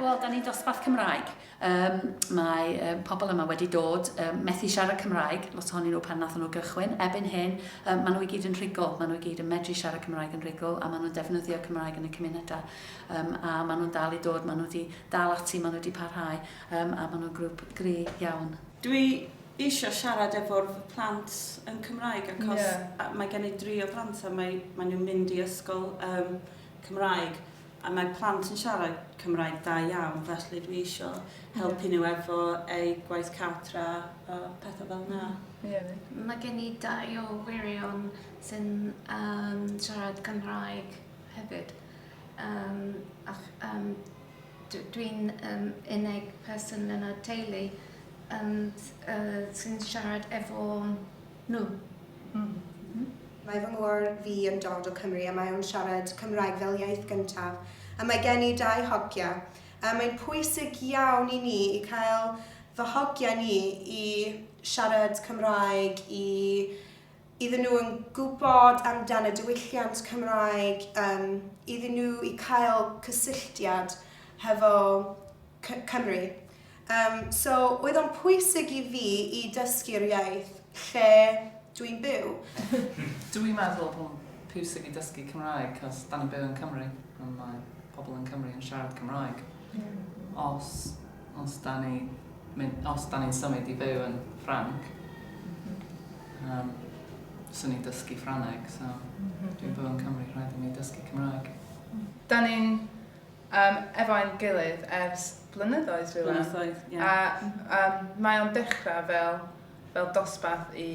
Wel, da ni'n dosbarth Cymraeg. Um, mae um, pobl yma wedi dod, um, methu siarad Cymraeg, lot ohonyn nhw pan nath nhw gychwyn. Ebyn hyn, um, maen nhw i gyd yn rhugl, maen nhw i gyd yn medru siarad Cymraeg yn rhugl, a maen nhw'n defnyddio Cymraeg yn y cymunedau. Um, a maen nhw'n dal i dod, maen nhw wedi dal ati, maen nhw wedi parhau, um, a maen nhw'n grŵp gry iawn. Dwi eisiau siarad efo'r fy plant yn Cymraeg achos yeah. mae gen i dri o blant a mae, mae nhw'n mynd i ysgol um, Cymraeg a mae plant yn siarad Cymraeg da iawn felly dwi eisiau helpu nhw efo eu gwaith cartra a pethau fel yna. Yeah. Mae gen i dau o wirion sy'n um, siarad Cymraeg hefyd. Um, ac, um, dwi'n um, unig person yn y teulu um, uh, sy'n siarad efo nhw. Mm. Mae fy ngŵr fi yn dod o Cymru a mae o'n siarad Cymraeg fel iaith gyntaf. A mae gen i dau hogia. A mae'n pwysig iawn i ni i cael fy hogia ni i siarad Cymraeg, i iddyn nhw yn gwybod amdan y diwylliant Cymraeg, um, iddyn nhw i cael cysylltiad hefo Cymru. Um, so, oedd o'n pwysig i fi i dysgu'r iaith lle dwi'n byw. Dwi'n meddwl bod o'n pwysig i dysgu Cymraeg, cos da ni'n byw yn Cymru, a mae pobl yn Cymru yn siarad Cymraeg. Os, os da ni, mynd, os da ni'n symud i fyw yn Ffranc, um, swn i'n dysgu Ffrangeg, so dwi'n byw yn Cymru, rhaid i mi dysgu Cymraeg. Da ni'n um, efo ein gilydd ers blynyddoedd rhywun. Blynyddoedd, ie. A um, mae o'n dechrau fel, fel dosbarth i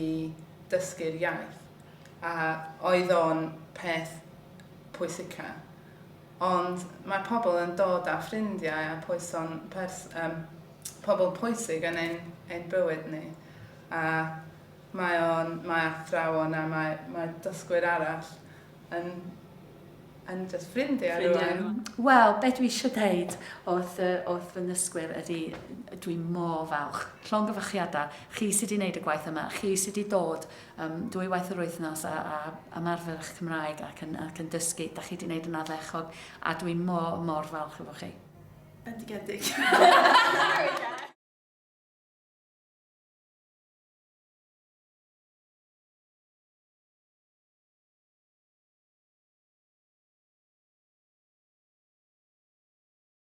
dysgu'r iaith. A oedd o'n peth pwysica. Ond mae pobl yn dod â ffrindiau a pwyson, pers, um, pobl pwysig yn ein, ein bywyd ni. A mae o'n, mae athrawon a mae, mae dysgwyr arall yn, yn just ffrindiau rwan. Wel, be dwi eisiau deud wrth, wrth fy nysgwyr ydy dwi mor falch. Llongyfarchiadau, chi sydd wedi gwneud y gwaith yma, chi sydd wedi dod um, dwy waith yr wythnos a, a ymarfer eich Cymraeg ac yn, ac yn dysgu. Da chi wedi gwneud yn ardderchog a dwi mor, mor falch efo chi. Bendigedig.